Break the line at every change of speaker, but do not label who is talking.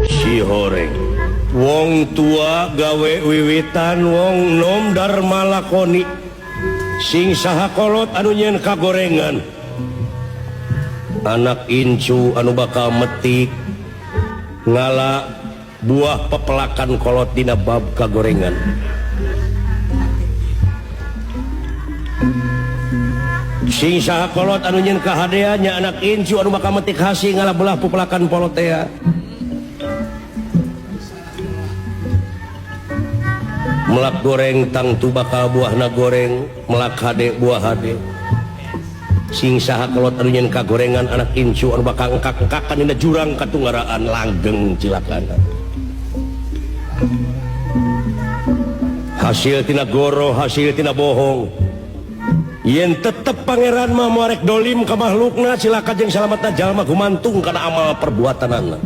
Si horeng wong tua gawe wiwitan, wong nom dharma lakoni. Sing saha kolot anu nyen kagorengan, anak incu anu bakal metik ngala buah pepelakan kolot dina bab kagorengan. Sing saha kolot anu nyen kahadeannya, anak incu anu bakal metik hasil ngala belah pepelakan polot tea. Melak goreng tangtu bakal buahna goreng, melak hade buah hade. Sing saha kolot anu nyen kagorengan, anak incu anu bakal engkak-engkakan dina jurang katunggaraan langgeng cilakana. Hasil tina goro, hasil tina bohong. Yen tetep pangeran mah moarek dolim ka makhlukna, cilaka jeung salametna jalma gumantung kana amal perbuatanana.